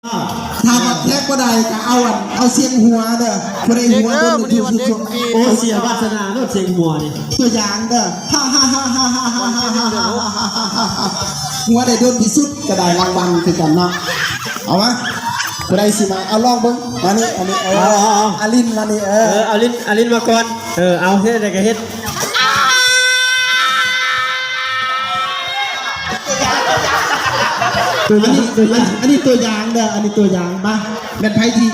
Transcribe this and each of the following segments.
ຖ້າວ່າແທກບໍ່ໄດ້ກໍເອົາອັນ ເອົາສຽງຫົວເດີ ຜູ້ໃດຫົວດົນທີ່ສຸດ. ໂອ້ ເສຍວາສະໜາໂລດສຽງຫົວນີ້. ຕົວຢ່າງເດີ ຫົວໄດ້ດົນທີ່ສຸດກໍໄດ້ລາງວັນຄືກັນເນາະ. ເອົາມາ ຜູ້ໃດຊິມາ ເອົາລອງເບິ່ງ ມານີ້ ອັນນີ້ ເອີ ເອົາ ເອົາ ອາລິນ ມານີ້ ເອີ ເອີ ອາລິນ ອາລິນມາກ່ອນ. ເອີ ເອົາ ເຮັດໄດ້ກໍເຮັດ. ອັນນີ້ ອັນນີ້ຕົວຢ່າງເດີ ອັນນີ້ຕົວຢ່າງ. ມາ ແມ່ນໃຜທີ່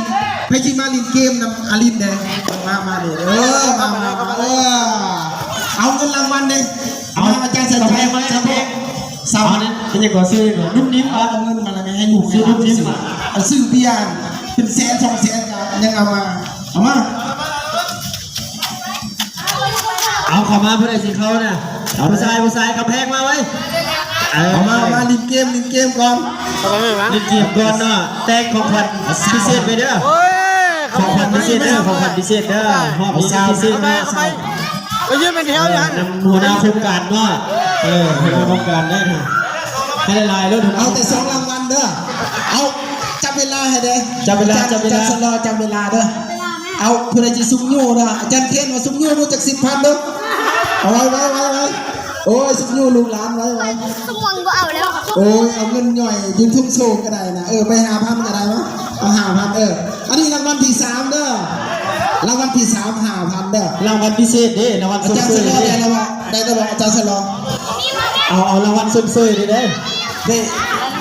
ໃຜທີ່ມາຫຼິ້ນເກມນຳອາລິນແດ່ ມາ ມານີ້ ເອີ ມາ ມາ ເອີ ເອົາເງິນລາງວັນເດ້. ເອົາ ມາ ອາຈານສັນໄຈ ມາ ສາວ ເອົາເງິນມາແລ້ວ ໃຫ້ລູກ ຊື້ໜຸ່ມໜິມ ເອົາເງິນມາແລ້ວ ໃຫ້ລູກ ຊື້ໜຸ່ມໜິມ ເອົາ ຊື້ເບຍ ເປັນແສນສອງແສນກໍຍັງເອົາມາ ເອົາມາ. ເອົາເຂົ້າມາ ຜູ້ໃດຊິເຂົ້ານະ ເອົາ ຜູ້ຊາຍ ຜູ້ຊາຍ ກຳແພງມາໄວ້. ເອີ ເອົາມາ ມາຫຼິ້ນເກມ ຫຼິ້ນເກມກ່ອນ ຫຼິ້ນເກມກ່ອນເນາະ. ແຕ່ງຂອງຂວັນພິເສດໄວ້ເດີ ຂອງຂວັນພິເສດເດີ ຂອງຂວັນພິເສດເດີ ຮອບນີ້ພິເສດເນາະ. ໄປຢືນເປັນແຖວຢູ່ຫັ້ນ ນຳຫົວໜ້າໂຄງການເນາະ ເອີ ຫົວໜ້າໂຄງການເດີ ໃຫ້ຫຼາຍໆເດີ. ເອົາແຕ່ສອງລາງວັນເດີ ເອົາ ຈັບເວລາໃຫ້ແດ່ ຈັບເວລາ ຈັບເວລາ ຈັບເວລາເດີ. ເອົາ ຜູ້ໃດຊິຊຸກຍູ້ເດີ ອາຈານເຄນວ່າຊຸກຍູ້ຮູ້ຈັກສິບພັນເດີ. ເອົາໄວ້ ໄວ້ ໄວ້ ໄວ້ ໂອ້ຍ ຊຸກຍູ້ລູກຫຼານ ໄວ້ ໄວ້ ສະໝວນບໍ່ເອົາແລ້ວ. ໂອ້ຍ ເອົາເງິນຍ່ອຍຢູ່ທຸງໂຊກໍໄດ້ນະ ເອີ ໄປຫ້າພັນກໍໄດ້ມາ ເອົາຫ້າພັນ ເອີ. ອັນນີ້ລາງວັນທີສາມເດີ ລາງວັນທີສາມ ຫ້າພັນເດີ ລາງວັນພິເສດເດ້ ລາງວັນຊົມເຊີຍເດ້. ອາຈານຊະລໍໄດ້ແລ້ວບໍ່ ໄດ້ແລ້ວບໍ່ ອາຈານຊະລໍ? ເອົາ ເອົາລາງວັນຊົມເຊີຍນີ້ເດ້ ເດ້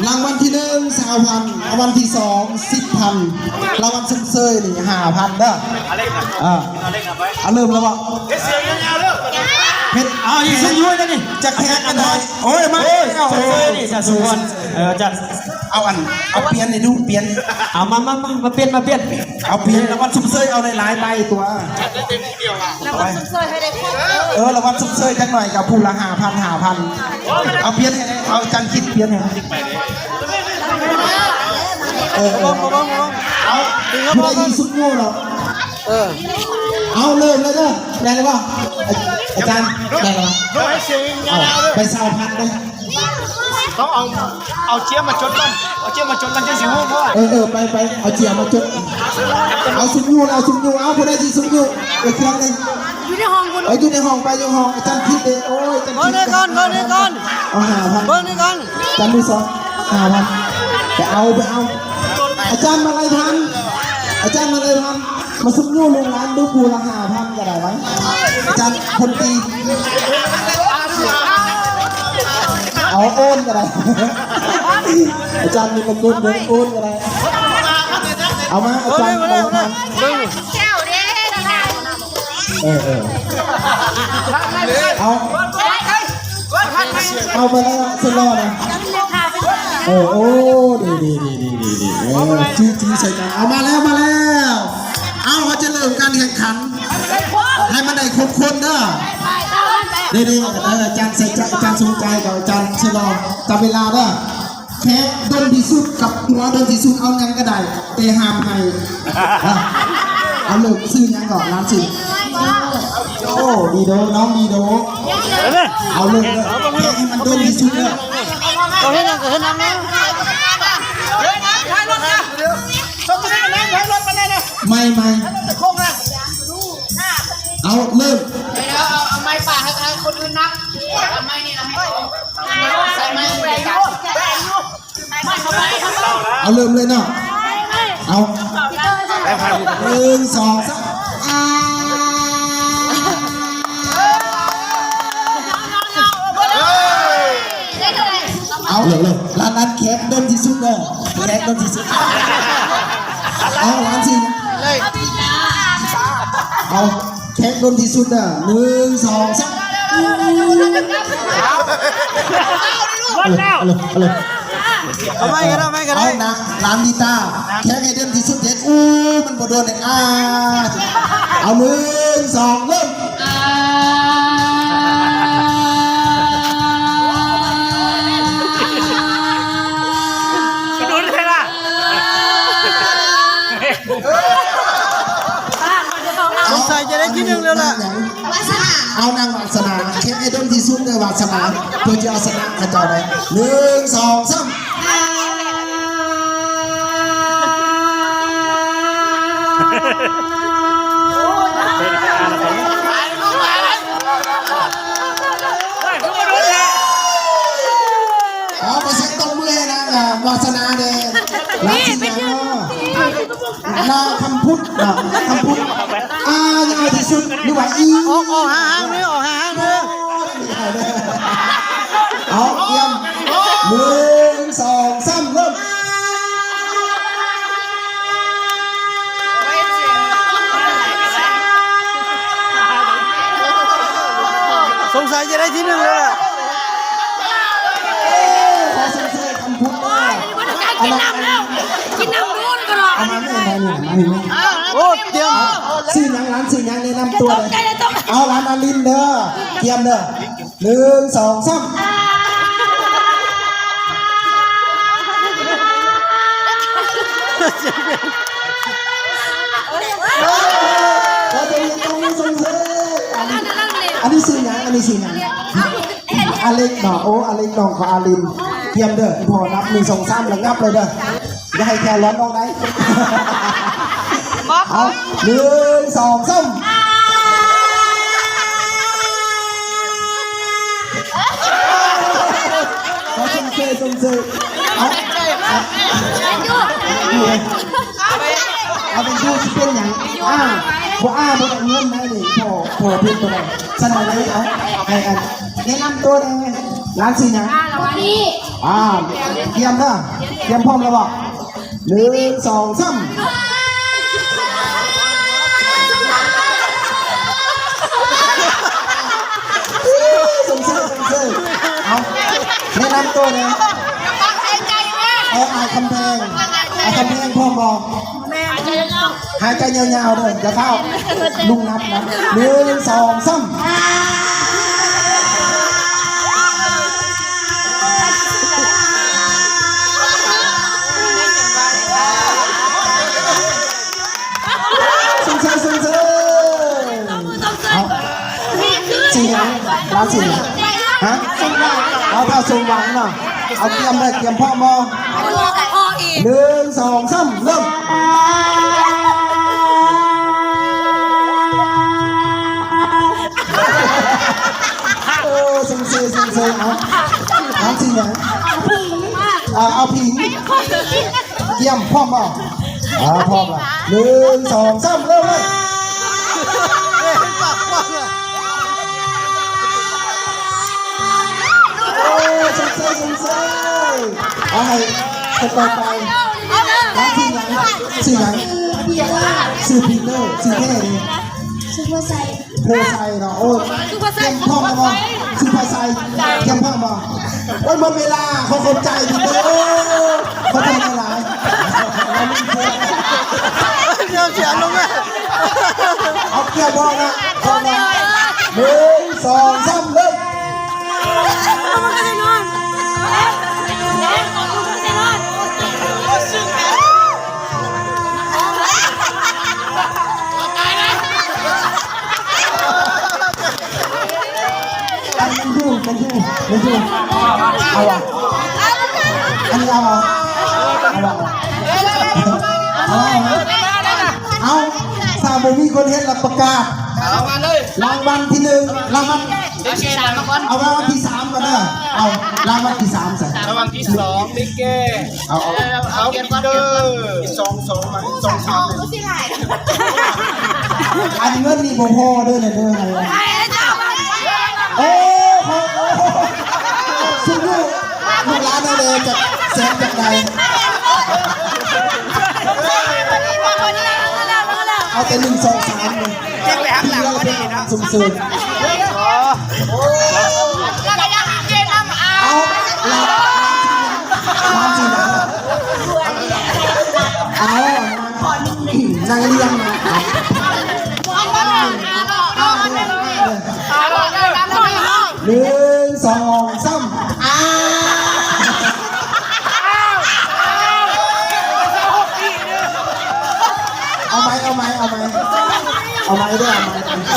ລາງວັນທີໜຶ່ງ ຊາວພັນ ລາງວັນທີສອງ ສິບພັນ ລາງວັນຊົມເຊີຍນີ້ ຫ້າພັນເດີ. ເອີ ເອົາເລີ່ມແລ້ວບໍ່? ເຮັດ ເອົາອີກຊຸກຢູ່ນີ້ ຈະແຂ່ງກັນໄດ້. ໂອ້ຍ ມາ ໂອ້ຍ ຊົມເຊີຍນີ້ ສາທຸພອນ ເອີ ອາຈານ ເອົາອັນ ເອົາປ່ຽນໃຫ້ດູ ປ່ຽນ ເອົາ ມາ ມາ ມາ ມາປ່ຽນ ມາປ່ຽນ ເອົາປ່ຽນ ລາງວັນຊົມເຊີຍ ເອົາຫຼາຍໆໃບຕົວະ ລາງວັນຊົມເຊີຍໃຫ້ໄດ້ຄົບ ເອີ ລາງວັນຊົມເຊີຍຈັກໜ້ອຍກໍຜູ້ລະຫ້າພັນ ຫ້າພັນ ເອົາປ່ຽນໃຫ້ ເອົາ ອາຈານຄິດປ່ຽນໃຫ້ ເອີ ເອີ ເອົາ ຜູ້ໃດທີ່ຊຸກຍູ້ເນາະ ເອີ ເອົາ ເລີ່ມເລີຍເດີ ໄດ້ແລ້ວບໍ່ ອາຈານ ໄດ້ແລ້ວບໍ່ ເອົາ ໄປຊາວພັນໄປ. ຕ້ອງເອົາ ເອົາເຈ້ຍມາຈົດກ່ອນ ເອົາເຈ້ຍມາຈົດກ່ອນ ຈັ່ງຊິຮູ້ ເພາະວ່າ ເອີ ເອີ ໄປ ໄປ ເອົາເຈ້ຍມາຈົດ ເອົາຊຸກຍູ້ ເອົາຊຸກຍູ້ ເອົາ ຜູ້ໃດຊິຊຸກຍູ້ ເອົາເຄື່ອງເລີຍ ຢູ່ໃນຫ້ອງພຸ້ນ ເອົາຢູ່ໃນຫ້ອງໄປ ຢູ່ຫ້ອງ ອາຈານຄິດເດ້ ໂອ້ຍ ອາຈານຄິດເດ້ ເບິ່ງເດ້ກ່ອນ ເອົາຫ້າພັນ ເບິ່ງເດ້ກ່ອນ ອາຈານມືສອງ ຫ້າພັນ ໄປເອົາ ໄປເອົາ ອາຈານມາໄລພັນ ອາຈານມາໄລພັນ ມາຊຸກຍູ້ລູກຫຼານດູ ຜູ້ລະຫ້າພັນກໍໄດ້ໄວ້ ອາຈານຄົນຕີ ເອົາໂອນກໍໄດ້ ອາຈານມີປະກຸນເບິ່ງໂອນກໍໄດ້ ເອົາມາ ອາຈານ ເອົາມາ ເອີ ເອີ ເອົາ ເອົາມາແລ້ວ ສະຫຼໍນະ ເອີ ໂອ້ ດີໆ ເອີ ຈູ້ໆໃສ່ກັນ ເອົາມາແລ້ວ ມາແລ້ວ ເອົາ ເຮົາຈະເລີ່ມການແຂ່ງຂັນ ໃຫ້ມັນໄດ້ຄົບຄົນເດີ ດີໆ ເອີ ອາຈານໃສ່ໃຈ ອາຈານສົນໃຈກັບອາຈານສະຫຼໍ ຈັບເວລາເດີ ແຂກດົນທີ່ສຸດກັບຫົວດົນທີ່ສຸດ ເອົາຫຍັງກໍໄດ້ ແຕ່ຫ້າມໃຫ້ ເອົາເລີຍ ຊື່ຫຍັງເກາະ ຫຼານຊື່ ໂອ້ ດີໂດ ນ້ອງດີໂດ ເອົາເລີຍ ເອົາເລີຍ ແຂກໃຫ້ມັນດົນທີ່ສຸດເດີ ເອົາເຮັດຫຍັງກໍເຮັດນຳ ໄໝ່ ໄໝ່ ເອົາເລີ່ມ ເອົາ ເອົາໄມ້ປາກໃຫ້ ໃຫ້ຄົນອື່ນນັບ ເອົາໄມ້ນີ້ລະໃຫ້ ເອົາເລີ່ມເລີຍເນາະ ເອົາ ໜຶ່ງ ສອງ ສາມ ເອົາ ເອົາເລີຍ ເລີຍ ຫຼານ ຫຼານແຂກດົນທີ່ສຸດເດີ ແຂກດົນທີ່ສຸດ ເອົາ ຫຼານຊື່ ເອົາ ແຂກດົນທີ່ສຸດເດີ ໜຶ່ງ ສອງ ສາມ ໝົດແລ້ວ ເອົາເລີຍ ເອົາເລີຍ ເອົາໃໝ່ກໍໄດ້ ເອົາໃໝ່ກໍໄດ້ ເອົານະ ຫຼານນີຕາ ແຂກໃຫ້ດົນທີ່ສຸດເດດ ອູ້ ມັນບໍ່ດົນເດດ ອາ ເອົາ ໜຶ່ງ ສອງ ເລີ່ມ ອາ ໂດນແທ້ລະ ສົງໄສຈະໄດ້ທີໜຶ່ງແລ້ວລະ ວາສະໜາ ເອົານາງວາສະໜາ ເຮັດໃຫ້ດົນທີ່ສຸດເດີວາສະໜາ ເພື່ອຈະເອົາຊະນະເຂົາເຈົ້າໄດ້ ໜຶ່ງ ສອງ ສາມ ອາ ເອົາ ຂໍສຽງຕົບມືໃຫ້ນາງ ອ່າ ວາສະໜາແດ່ ລາຊິນາງເນາະ ນາງຄຳພຸດເນາະ ຄຳພຸດ ອ່າ ຍາວທີ່ສຸດ ຫຼືວ່າອີ ອອກ ອອກຫ່າງໆເດີ ອອກຫ່າງໆເດີ. ເອົາ ກຽມ ໜຶ່ງ ສອງ ສາມ ເລີ່ມ. ສົງໄສຈະໄດ້ທີໜຶ່ງແລ້ວລະ. ເອີ ຂໍຊົມເຊີຍຄຳພຸດເດີ. ກິນນ້ຳແລ້ວ ກິນນ້ຳດູນກໍດອກ. ເອົາມານີ້ ມານີ້ ມານີ້. ໂອ້ ຕຽມ. ຊື່ຫຍັງ ຫຼານຊື່ຫຍັງ ແນະນຳຕົວເດີ. ເອົາ ຫຼານອາລິນເດີ ກຽມເດີ. ໜຶ່ງ ສອງ ສາມ. ອັນນີ້ຊື່ຫຍັງ? ອັນນີ້ຊື່ຫຍັງ? ອາເລັກເນາະ. ໂອ້ ອາເລັກ ນ້ອງຂອງອາລິນ. ກຽມເດີ ອີ່ພໍ່ ນັບ ໜຶ່ງ ສອງ ສາມ ລະຫຍັບເລີຍເດີ. ຢ່າໃຫ້ແຄວລອດອອກໄດ້. ເອົາ ໜຶ່ງ ສອງ ສາມ. ຂໍຊົມເຊີຍ ຊົມເຊີຍ. ເອົາ ເອົາ ເອົາເປັນດູຊິເປັນຫຍັງ? ອ່າ ບໍ່ ອ່າ ບໍ່ໄດ້ເງິນໄດ້ນີ້. ພໍ ພໍເປັນບໍ່ໄດ້. ຊັ້ນເອົາເລີຍ. ເອົາ ໃຫ້ ອັນ ແນະນຳຕົວແດ່. ຫຼານຊື່ຫຍັງ? ອ່າ ກຽມເດີ ກຽມ ພ້ອມແລ້ວບໍ່? ໜຶ່ງ ສອງ ສາມ. ຊົມເຊີຍ ຊົມເຊີຍ. ເອົາ ແນະນຳຕົວແດ່. ເອີ ອ້າຍຄຳແພງ ອ້າຍຄຳແພງ ພ້ອມບໍ່? ຫາຍໃຈຍາວໆເດີ ຢ່າຟ້າວ. ລຸງນັບນະ ໜຶ່ງ ສອງ ສາມ. ຊົມເຊີຍ ຊົມເຊີຍ. ເອົາ ຊື່ຫຍັງ? ລາວຊື່ຫຍັງ? ຮະ? ເອົາ ທ້າວສົມຫວັງເນາະ. ເອົາ ກຽມໄດ້ ກຽມພ້ອມບໍ່? ໜຶ່ງ ສອງ ສາມ ເລີ່ມ. ໂອ້ ຊົມເຊີຍ ຊົມເຊີຍ. ເອົາ ຖາມຊື່ຫຍັງ? ອ່າ ອາຜິງ. ກຽມ ພ້ອມບໍ່? ອ່າ ພ້ອມລະ ໜຶ່ງ ສອງ ສາມ ເລີ່ມເລີຍ. ໂອ້ ຊົມເຊີຍ ຊົມເຊີຍ. ເອົາ ໃຫ້ຄົນຕໍ່ໄປ. ຊື່ຫຍັງ? ຊື່ຫຍັງ? ຊື່ ປີເຕີ. ຊື່ແທ້ເດ? ສຸພາໄຊ. ໂພໄຊເນາະ. ໂອ້ຍ ສຸພາໄຊ ກຽມພ້ອມແລ້ວບໍ່? ສຸພາໄຊ ກຽມພ້ອມບໍ່? ໂອ້ຍ ໝົດເວລາ. ຂໍຂອບໃຈ ປີເຕີ. ໂອ້ຍ ຂໍໃຈຫຼາຍໆ. ດຽວສຽງລົງແລ້ວ. ເອົາ ກຽມພ້ອມນະ ພ້ອມນະ. ໜຶ່ງ ສອງ ສາມ ເລີ່ມ. ອັນນີ້ມັນຢູ່ ມັນຢູ່ ມັນຢູ່. ເອົາຫວາ? ອັນນີ້ເອົາຫວາ? ເອົາຫວາ? ເອົາຫວາ? ເອົາ ຖ້າບໍ່ມີຄົນເຮັດລະປະກາດ ເອົາມາເລີຍ. ລາງວັນທີໜຶ່ງ ລາງວັນ ເອົາລາງວັນທີສາມກ່ອນເດີ. ເອົາລາງວັນທີສາມຊະ. ລາງວັນທີສອງ ເດແກ່. ເອົາ ເອົາ ເອົາ ປີເຕີ. ສອງ ສອງ ມາ ສອງ ສາມ. ອັນເງິນນີ້ບໍ່ພໍເດີ ເດີ. ໂອ້ ໂອ້ ໂອ້ ຊຸມຢູ່ ລູກຫຼານເຮົາເດີ ຈັກແສນຈັກໃດ. ເອົາແຕ່ ໜຶ່ງ ສອງ ສາມ ເລີຍ. ເຈັບໄປຫາຫຼັງພໍດີເນາະ. ຊຸມຊື່. ເອົາ ເອົາ ນັ່ງລຽງນະ. ໜຶ່ງ ສອງ ສາມ. ເອົາໃໝ່ ເອົາໃໝ່ ເອົາໃໝ່ ເອົາໃໝ່ເດີ ເອົາໃໝ່.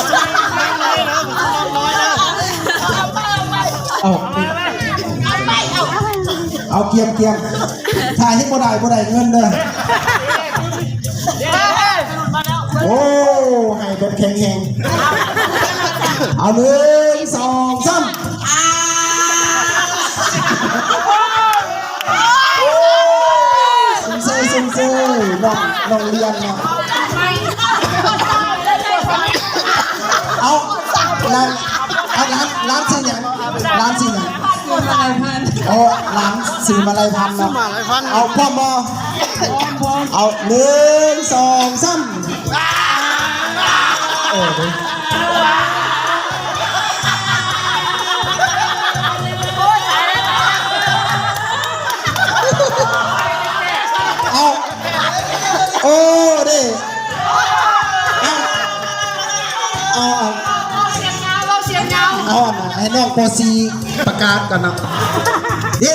ເອົາ ເອົາ ກຽມ ກຽມ. ຖ້າເຮັດບໍ່ໄດ້ ບໍ່ໄດ້ເງິນເດີ. ໂອ້ ໃຫ້ແບບແຂງແຮງ. ເອົາ ໜຶ່ງ ສອງ ສາມ. ຊົມເຊີຍ ຊົມເຊີຍ ນ້ອງ ນ້ອງລຽນເນາະ. ເອົາ ຫຼານ ເອົາ ຫຼານ ຫຼານຊື່ຫຍັງ? ຫຼານຊື່ຫຍັງ? ໂອ້ ຫຼານຊື່ມາໄລພັນເນາະ. ເອົາ ພ້ອມບໍ່? ເອົາ ໜຶ່ງ ສອງ ສາມ. ໂອ້ ເອົາ ໂອ້ ເດ້ ເອົາ ເອົາ ເອົາ ເວົ້າສຽງຍາວ ເວົ້າສຽງຍາວ ເອົາ ໃຫ້ນ້ອງ ປໍສີ່ ປະກາດກ່ອນເນາະ. ເດ້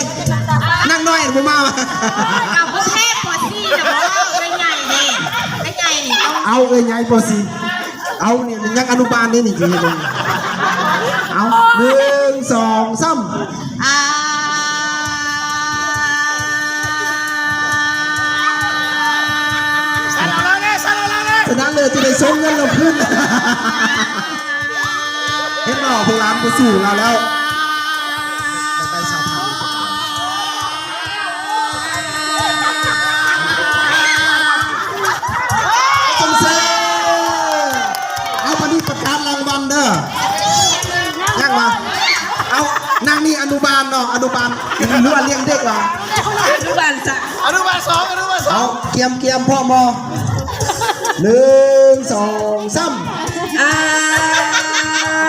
ນາງນ້ອຍບໍ່ມາ ເອົາ ເພິ່ນແທ້ ປໍສີ່ນະບໍ່ ເອື້ອຍໃຫຍ່ເດ້ ເອື້ອຍໃຫຍ່ນີ້ຕ້ອງ ເອົາ ເອື້ອຍໃຫຍ່ ປໍສີ່. ເອົາ ນີ້ມັນຍັງອະນຸບານເດ້ນີ້ ຊິເຮັດຫຍັງ? ເອົາ ໜຶ່ງ ສອງ ສາມ. ອ່າ ຊະນະເລີດ ຊະນະເລີດ ຈະໄດ້ສົ່ງເງິນລາວຄືນ. ເຫັນບໍ່ ພວກຫຼານບໍ່ສູ້ລາວແລ້ວ. ຊົມເຊີຍ. ເອົາ ບາດນີ້ປະກາດລາງວັນເດີ. ຍັງວະ? ເອົາ ນາງນີ້ອະນຸບານເນາະ ອະນຸບານ ຫຼືວ່າລ້ຽງເດັກວະ? ອະນຸບານສາມ ອະນຸບານສອງ ອະນຸບານສອງ. ເອົາ ກຽມ ກຽມ ພ້ອມບໍ່? ໜຶ່ງ ສອງ ສາມ. ອ່າ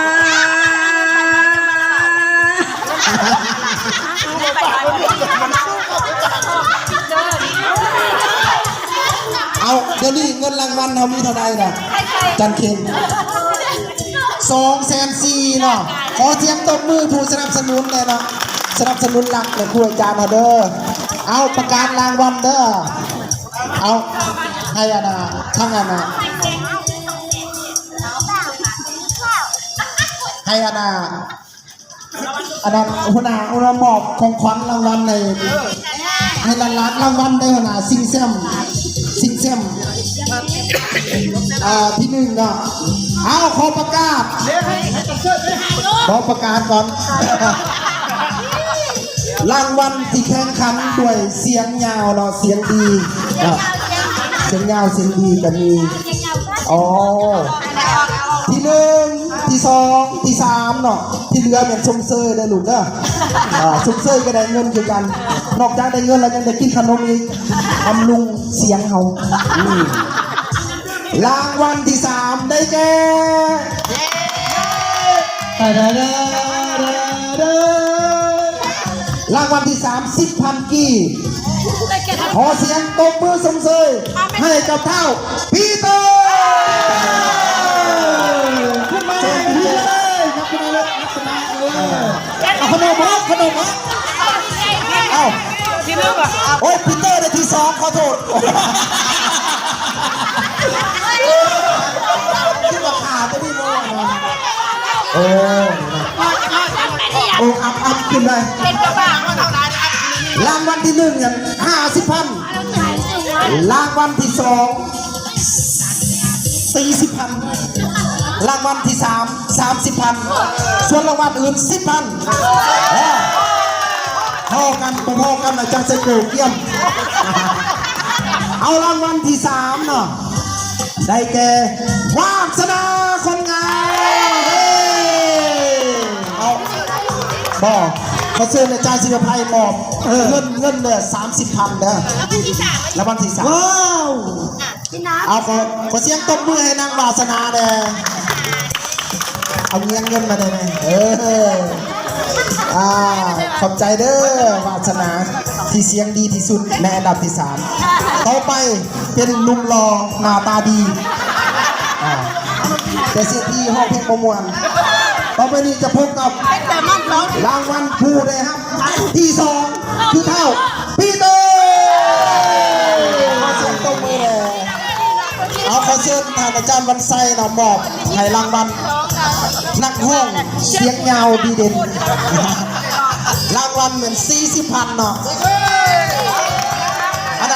ເອົາ ດຽວນີ້ເງິນລາງວັນເຮົາມີເທົ່າໃດນະ ຈັນເຄນ? ສອງແສນສີ່ເນາະ. ຂໍສຽງຕົບມືຜູ້ສະໜັບສະໜູນແດ່ເນາະ ສະໜັບສະໜູນຫຼັກແມ່ຄູອາຈານເຮົາເດີ. ເອົາ ປະກາດລາງວັນເດີ. ເອົາ ໃຫ້ອັນນ່າ ທາງອັນນ່າ ໃຫ້ອັນນ່າ ອັນນັ້ນ ຫົວໜ້າ ຫົວໜ້າມອບຂອງຂວັນລາງວັນໃຫ້ ໃຫ້ຫຼານໆ ລາງວັນໄດ້ ຫົວໜ້າຊິງແຊມ ຊິງແຊມ ອ່າ ທີໜຶ່ງເນາະ. ເອົາ ຂໍປະກາດ ຂໍປະກາດກ່ອນ ລາງວັນທີ່ແຂ່ງຂັນດ້ວຍສຽງຍາວເນາະ ສຽງດີເນາະ ສຽງຍາວສຽງດີກະມີ. ອໍ ທີໜຶ່ງ ທີສອງ ທີສາມເນາະ ທີ່ເຫຼືອແມ່ນຊົມເຊີຍເດີລູກເດີ. ອ່າ ຊົມເຊີຍກະໄດ້ເງິນຄືກັນ ນອກຈາກໄດ້ເງິນແລ້ວຍັງໄດ້ກິນຂະໜົມອີກ ບຳລຸງສຽງເຮົາ. ອືມ ລາງວັນທີສາມໄດ້ແກ່ ລາງວັນທີສາມ ສິບພັນກີບ. ຂໍສຽງຕົບມືຊົມເຊີຍໃຫ້ກັບທ້າວປີເຕີ. ຂຶ້ນມາ ຂຶ້ນມາເລີຍ ເອົາຂະໜົມອອກ ຂະໜົມອອກ. ເອົ້າ ໂອ້ຍ ປີເຕີໄດ້ທີສອງ ຂໍໂທດ. ຄິດວ່າຂາຕົວນີ້ບໍ່ ໂອ້ ໂອ້ ອັບ ອັບຂຶ້ນໄດ້. ລາງວັນທີໜຶ່ງຫັ້ນ ຫ້າສິບພັນ, ລາງວັນທີສອງ ສີ່ສິບພັນ, ລາງວັນທີສາມ ສາມສິບພັນ, ສ່ວນລາງວັນອື່ນ ສິບພັນ. ເອີ ພໍກັນ ບໍ່ພໍກັນ ອາຈານໄຊໂກກຽມ. ເອົາ ລາງວັນທີສາມເນາະ ໄດ້ແກ່ ວາດສະໜາຄົນງາມ. ເອີ ເອົາ ບໍ່ ຂໍເຊີນອາຈານສິວະໄພມອບ ເອີ ເງິນ ເງິນເດີ ສາມສິບພັນເດີ ລາງວັນທີສາມ. ວ້າວ ເອົາ ຂໍ ຂໍສຽງຕົບມືໃຫ້ນາງວາດສະໜາແດ່. ເອົາງຽງເງິນມາແດ່. ເອີ ອ່າ ຂອບໃຈເດີ ວາດສະໜາ ທີ່ສຽງດີທີ່ສຸດໃນອັນດັບທີສາມ. ຕໍ່ໄປເປັນໜຸ່ມຫຼໍ່ໜ້າຕາດີ ອ່າ ແຕ່ສຽງດີ ຮ້ອງເພງບໍ່ມ່ວນ. ຕໍ່ໄປນີ້ຈະພົບກັບລາງວັນຜູ້ໄດ້ຮັບ ທີສອງ ຄືທ້າວປີເຕີ. ຂໍສຽງຕົບມືແດ່. ເອົາ ຂໍເຊີນທ່ານອາຈານວັນໄຊເນາະ ມອບໃຫ້ລາງວັນນັກຮ້ອງສຽງຍາວດີເດັ່ນ. ລາງວັນແມ່ນສີ່ສິບພັນເນາະ. ອັນໃດ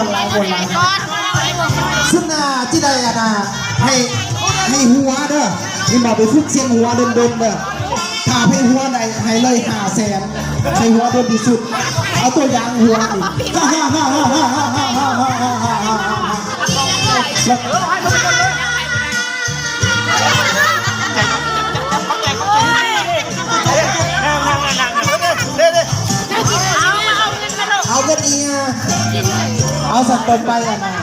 ວນຫຼາຍ ມ່ວນຫຼາຍ. ສຸດໜ້າຊິໄດ້ອັນນ່າ ໃຫ້ ໃຫ້ຫົວເດີ ນີ້ບອກໄປຝຶກສຽງຫົວດົນໆເດີ. ຖ້າໃຫ້ຫົວໄດ້ ໃຫ້ເລີຍຫ້າແສນ ໃຫ້ຫົວດົນທີ່ສຸດ. ເອົາຕົວຢ່າງຫົວນີ້ ເອົາເງິນອີ່ຫຍັງ ເອົາສັກຕໍ່ໄປອັນນ່າ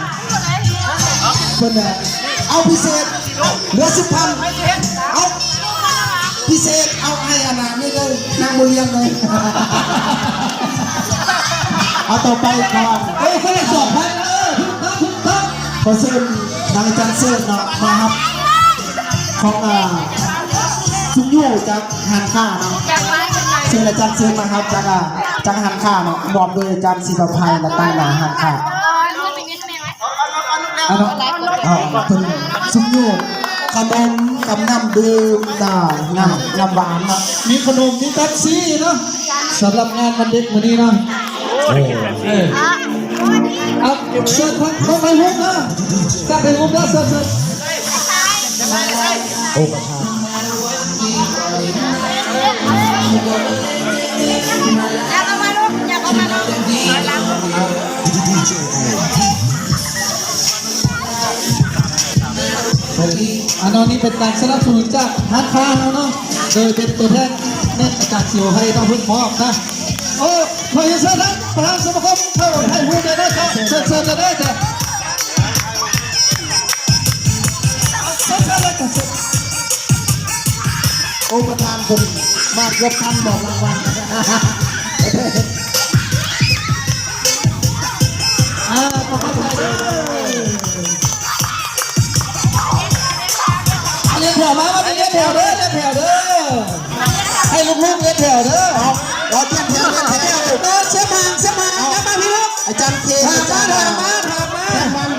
ເພິ່ນນະ ເອົາພິເສດ ເຫຼືອສິບພັນ ເອົາພິເສດ ເອົາໃຫ້ອັນນ່າ ນີ້ເດີ ນາງບໍ່ລ້ຽງເລີຍ. ເອົາຕໍ່ໄປກ່ອນ ເອີ ຄົນລະສອງພັນ ເອີ ຖືກຕ້ອງ ຖືກຕ້ອງ. ຂໍເຊີນນາງຈັນເຊີນເນາະ ມາຮັບຂອງ ອ່າ ຊຸມຍູ້ຈາກຮ້ານຄ້າເນາະ. ເຊີນອາຈານເຊີນມາຮັບຈາກ ອ່າ ຈາກຮ້ານຄ້າເນາະ ມອບໂດຍອາຈານສີປະໄພ ແລະ ຕາງໜ້າຮ້ານຄ້າ. ອັນເນາະ ເອົາ ເພິ່ນຊຸມຍູ້ ຂະໜົມກັບນ້ຳດື່ມ ນ້ຳ ນ້ຳ ນ້ຳຫວານເນາະ ມີຂະໜົມ ມີເປັບຊີເນາະ ສຳລັບງານວັນເດັກມື້ນີ້ເນາະ. ເອີ ເອົາ ເຊີນທາງ ທາງໄປຮຸກເນາະ ຈາກໄປຮຸກເນາະ ເຊີນ ເຊີນ. ໂອ້ ປະທານ ອັນນີ້ເປັນການສະໜັບສະໜູນຈາກຮ້ານຄ້າເຮົາເນາະ ໂດຍເປັນຕົວແທນແມ່ນອາຈານສີປະໄພເນາະ ເພິ່ນມອບນະ. ໂອ້ ຂໍຮຽນເຊີນທ່ານປະທານສະມາຄົມເຂົ້າຮ່ວມຖ່າຍຮູບໄດ້ເດີ ເຊີນ ເຊີນໄດ້ເດີ. ໂອ້ ປະທານເພິ່ນມາເກືອບທັນມອບລາງວັນ. ອ່າ ຖອຍມາ ຖອຍມາ ຖອຍມາ ແທນວັນ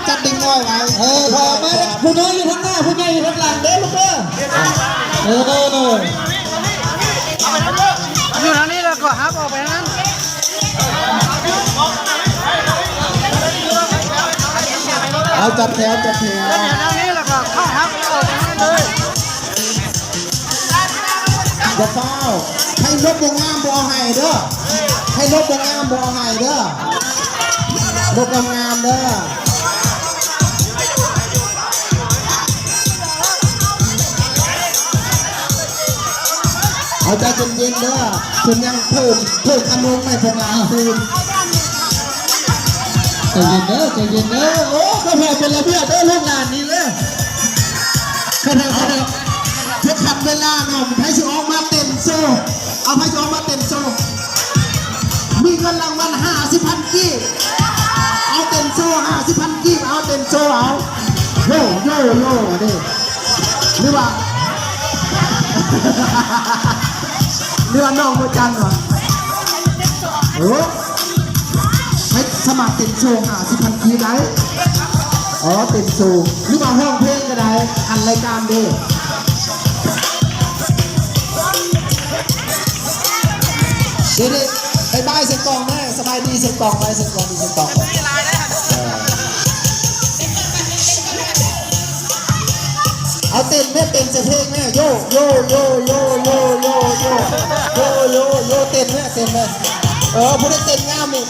ຈັບເດັກນ້ອຍໄວ້ ເອີ ຖອຍມາ ຜູ້ນ້ອຍຢູ່ທາງໜ້າ ຜູ້ໃຫຍ່ຢູ່ທາງຫຼັງເດີລູກເດີ ເອີ ຢູ່ທາງນີ້ແລ້ວກໍຮັບອອກໄປທາງນັ້ນ ເອົາ ຈັດແຖວ ຈັດແຖວ ຈັດແຖວທາງນີ້ແລ້ວກໍເຂົ້າຮັບອອກໄປທາງນັ້ນເລີຍ. ຢ່າຟ້າວ ໃຜລົບບໍ່ງາມບໍ່ເອົາໃຫ້ເດີ ໃຜລົບບໍ່ງາມບໍ່ເອົາໃຫ້ເດີ ລົບງາມໆເດີ ເອົາໃຈເຢັນໆເດີ ເພິ່ນຍັງເພີ່ມ ເພີ່ມຂະໜົມໃຫ້ພວກຫຼານຕື່ມ. ໃຈເຢັນເດີ ໃຈເຢັນເດີ ໂອ້ ຂ້າພະເຈົ້າເປັນລະບຽບເດີ ລູກຫຼານນີ້ເດີ ຂະໜາດ ຂະໜາດ ເພື່ອຂັດເວລາເນາະ ໃຜຊິອອກມາເຕັ້ນໂຊ ເອົາ ໃຜຊິອອກມາເຕັ້ນໂຊ ມີເງິນລາງວັນຫ້າສິບພັນກີບ ເອົາເຕັ້ນໂຊຫ້າສິບພັນກີບ ເອົາເຕັ້ນໂຊ ເອົາ ໂຢ ໂຢ ໂຢ ເດ້ ຫຼືວ່າ ເລື່ອງນ້ອງບໍ່ຈັນຫວາ ໂອ້ ໃຫ້ສະໝັກເຕັ້ນໂຊຫ້າສິບພັນກີບໄດ້ ອໍ ເຕັ້ນໂຊ ຫຼືວ່າຮ້ອງເພງກໍໄດ້ ອັນລາຍການເດ້ ເດ ບາຍບາຍໃສ່ກ້ອງແດ່ ສະບາຍດີໃສ່ກ້ອງ ບາຍໃສ່ກ້ອງ ດີໃສ່ກ້ອງ ເອີ. ເອົາເຕັ້ນແມ່ ເຕັ້ນໃສ່ເພງແມ່ ໂຢ ໂຢ ໂຢ ເຕັ້ນແມ່ ເຕັ້ນແມ່ ເອີ ຜູ້ໃດເຕັ້ນງາມນີ້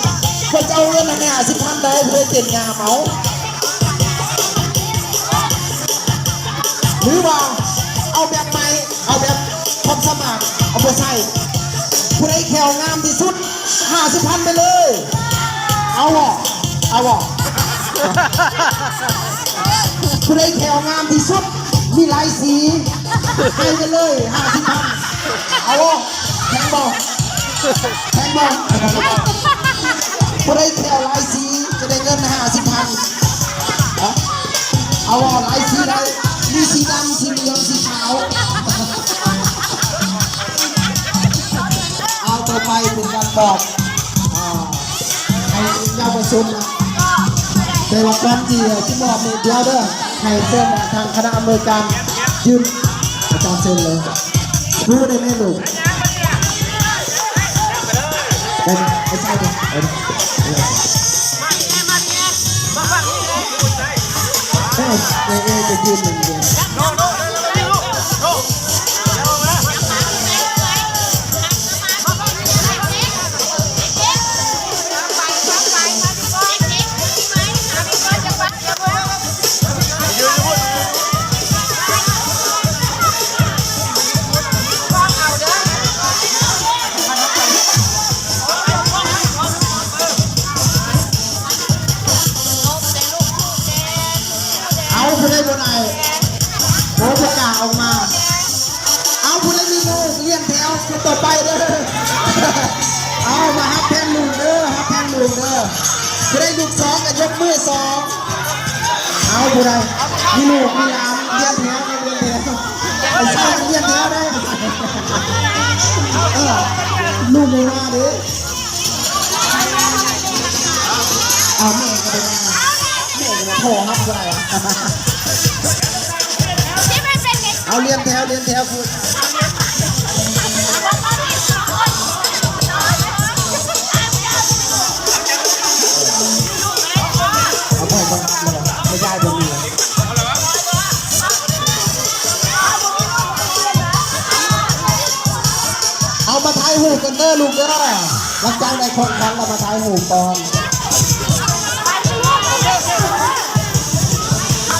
ເພິ່ນຈະເອົາເງິນໃຫ້ຫ້າສິບພັນໄດ໋ ຜູ້ໃດເຕັ້ນງາມ ເອົາ ຫຼືວ່າເອົາແບບໃໝ່ ເອົາແບບຄວາມສາມາດ ເອົາບໍ່ໃສ່ ຜູ້ໃດແຂ້ວງາມທີ່ສຸດ ຫ້າສິບພັນໄປເລີຍ ເອົາບໍ່ ເອົາບໍ່ ຜູ້ໃດແຂ້ວງາມທີ່ສຸດ ມີຫຼາຍສີ ໃຫ້ໄປເລີຍ ຫ້າສິບພັນ ເອົາບໍ່ ແຂງບໍ່ ແຂງບໍ່ ຜູ້ໃດແຂ້ວຫຼາຍສີ ຈະໄດ້ເງິນຫ້າສິບພັນ ເອົາບໍ່ ຫຼາຍສີໄດ້ ມີສີດຳ ສີເຫຼືອງ ສີຂາວ ເອົາ ຕໍ່ໄປເປັນການບອກ ອ່າ ໃຫ້ເຍົາວະຊົນ ແຕ່ລະຄົນທີ່ ທີ່ມອບນີ້ ດຽວເດີ ໃຫ້ເຊີນທາງຄະນະອຳນວຍການຢືນ ອາຈານເຊີນເລີຍ ຮູ້ໄດ້ແມ່ລູກ ໄດ້ ໄດ້ໃຊ້ເດີ ເອີ ເອີ ເອີ ຈະຢືນ ເອົາ ຜູ້ໃດບໍ່ໄດ້ ໂອ້ ບໍ່ກ້າອອກມາ ເອົາ ຜູ້ໃດມີລູກລຽນແຖວຄົນຕໍ່ໄປເດີ ເອົາ ມາຮັບແທນລູກເດີ ຮັບແທນລູກເດີ ຜູ້ໃດລູກສອງກໍຍົກມືສອງ ເອົາ ຜູ້ໃດມີລູກມີຫຼານລຽນແຖວ ລຽນແຖວ ໄອ້ຊາຍລຽນແຖວໄດ້ ເອີ ລູກບໍ່ມາເດ້ ເອົາ ແມ່ກໍບໍ່ມາ ແມ່ກໍບໍ່ພໍຮັບບໍ່ໄດ້ຫວາ ເອົາ ລຽນແຖວ ລຽນແຖວພຸ້ນ ເອົາ ບໍ່ ບໍ່ ບໍ່ ບໍ່ຢາຍບໍ່ມີ ເອົາ ມາຖ່າຍຮູບກັນເດີລູກເດີ ຫຼັງຈາກໄດ້ຂອງຂວັນແລ້ວມາຖ່າຍຮູບກ່ອນ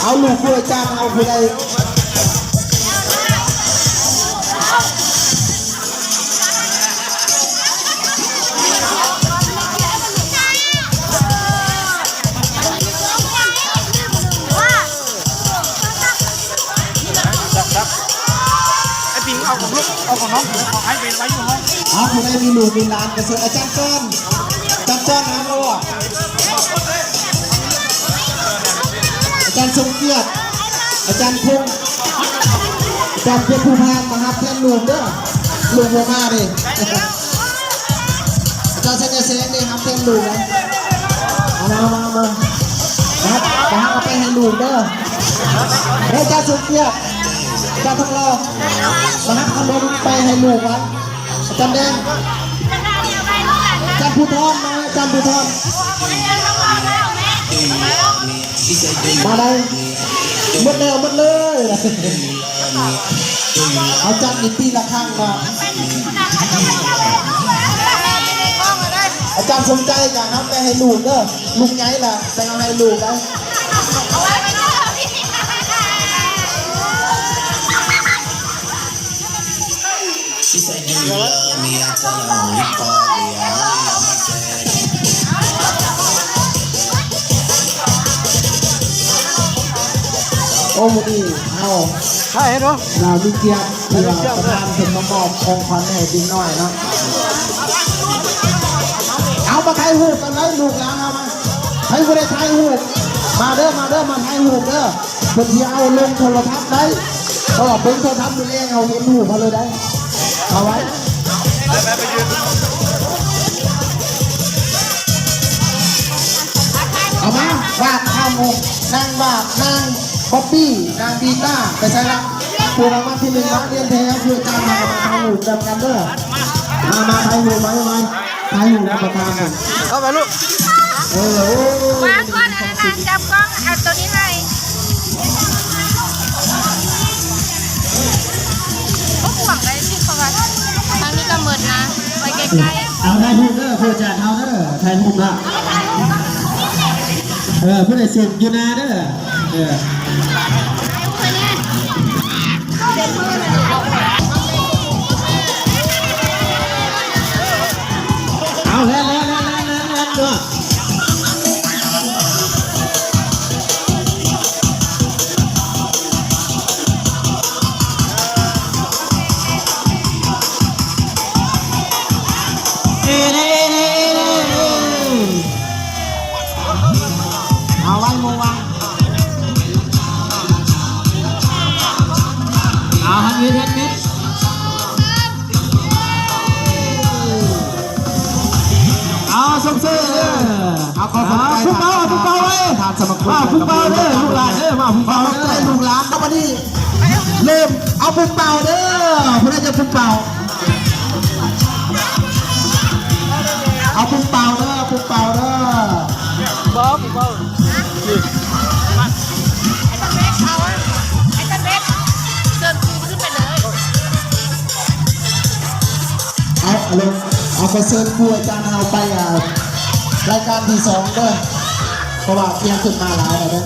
ເອົາ ລູກຜູ້ໃດ ຈາກເອົາຜູ້ໃດ ໄອ້ປິງເອົາຂອງລູກ ເອົາຂອງນ້ອງ ເອົາໃຫ້ໄປໄວ້ຢູ່ຫ້ອງ ເອົາ ຜູ້ໃດມີລູກມີຫຼານກໍເຊີນ ອາຈານກອນ ອາຈານກອນຫາໂລດ ອາຈານຊົງກຽດ ອາຈານພົງ ອາຈານເພັດພູພານ ມາຮັບແທນລູກເດີ ລູກບໍ່ມາເດ້ ອາຈານໄຊຍະແສງເດ້ ຮັບແທນລູກເດ້. ມາ ມາ ມາ ມາ ມາ ເອົາໄປໃຫ້ລູກເດີ ເດີ ເຈົ້າສົມກຽດ ເຈົ້າທອງຫຼໍ່ ມາຮັບຂະໜົມໄປໃຫ້ລູກໄວ້ ອາຈານແດງ ອາຈານພູທອນ ມາ ອາຈານພູທອນ ມາໄດ້ ໝົດແລ້ວ ໝົດເລີຍ. ເອົາຈັດນີ້ປີລະຄັ້ງເນາະ ອາຈານສົມໃຈກະເອົາໄປໃຫ້ລູກເດີ ລູກໃຫຍ່ລະໄປເອົາໃຫ້ລູກເດີ. ໂອ້ ມື້ນີ້ເຮົາ ໃຊ່ເນາະ ລາວມີກຽດທີ່ວ່າປະທານເພິ່ນມາມອບຂອງຂວັນໃຫ້ເດັກນ້ອຍເນາະ ເອົາມາຖ່າຍຮູບກັນໄວ້ ລູກຫຼານເຮົາມາ ໃຜບໍ່ໄດ້ຖ່າຍຮູບ ມາເດີ ມາເດີ ມາຖ່າຍຮູບເດີ ເພິ່ນຊິເອົາລົງໂທລະທັດໄດ້ ເພາະວ່າເບິ່ງໂທລະທັດມື້ແລງເຮົາເຫັນຮູບເຮົາເລີຍໄດ້ ເອົາໄວ້ ເອົາມາ ວາດ ເອົາ ນາງວາດ ນາງ ບອບບີ້ ນາງບີຕ້າ ໄປໃສລະ? ຜູ້ລາງວັນທີໜຶ່ງລະ ລຽນແຖວ ຜູ້ອາຈານມາ ມາຖ່າຍຮູບນຳກັນເດີ ມາ ມາຖ່າຍຮູບ ມາ ມາຖ່າຍຮູບນຳປະທານ ເຂົ້າໄປລູກ ເອີ ໂອ້ ວາງກ່ອນ ອັນນັ້ນນະ ຈັບກ້ອງ ເອົາໂຕນີ້ໃຫ້ ບໍ່ຫວງໄດ້ຊິ ເພາະວ່າທາງນີ້ກະໝົດນະ ໄປໃກ້ໆ ເອົາຖ່າຍຮູບເດີ ຜູ້ອາຈານເຮົາເດີ ຖ່າຍຮູບລະ ເອີ ຜູ້ໃດເສັດຢູ່ໜ້າເດີ ເອີ ເອົາ ແລ່ນ ແລ່ນ ແລ່ນ ແລ່ນ ແລ່ນ ແລ່ນ ເດີ. ເອີ ເອີ ເອີ ເອີ ເອີ ເອົາໄວ້ ໂມວາງ ເອົາ ຮັນມິດ ຮັນມິດ ເອົາ ຊົມເຊີຍເດີ ເອົາ ຂໍຂອບໃຈ ເອົາ ຜູ້ເປົ່າ ຜູ້ເກົ່າເອີຍ ທ່ານສະມາຄົມ ເອົາ ຜູ້ເປົ່າເດີ ລູກຫຼານເດີ ມາຜູ້ເປົ່າເດີ ລູກຫຼານ ເອົາ ບັດນີ້ ເລີ່ມ ເອົາ ຜູ້ເປົ່າເດີ ຜູ້ໃດຈະຜູ້ເປົ່າ ເອົາ ຜູ້ເປົ່າເດີ ຜູ້ເປົ່າເດີ ບໍ່ ຜູ້ເປົ່າ ເຊີນຄູຂຶ້ນໄປເລີຍ ເອົາ ເອົາລົງ ເອົາ ຂໍເຊີນຄູອາຈານເຮົາໄປ ອ່າ ລາຍການທີສອງເດີ ເພາະວ່າກຽມຂຶ້ນມາຫຼາຍແລ້ວເດີ.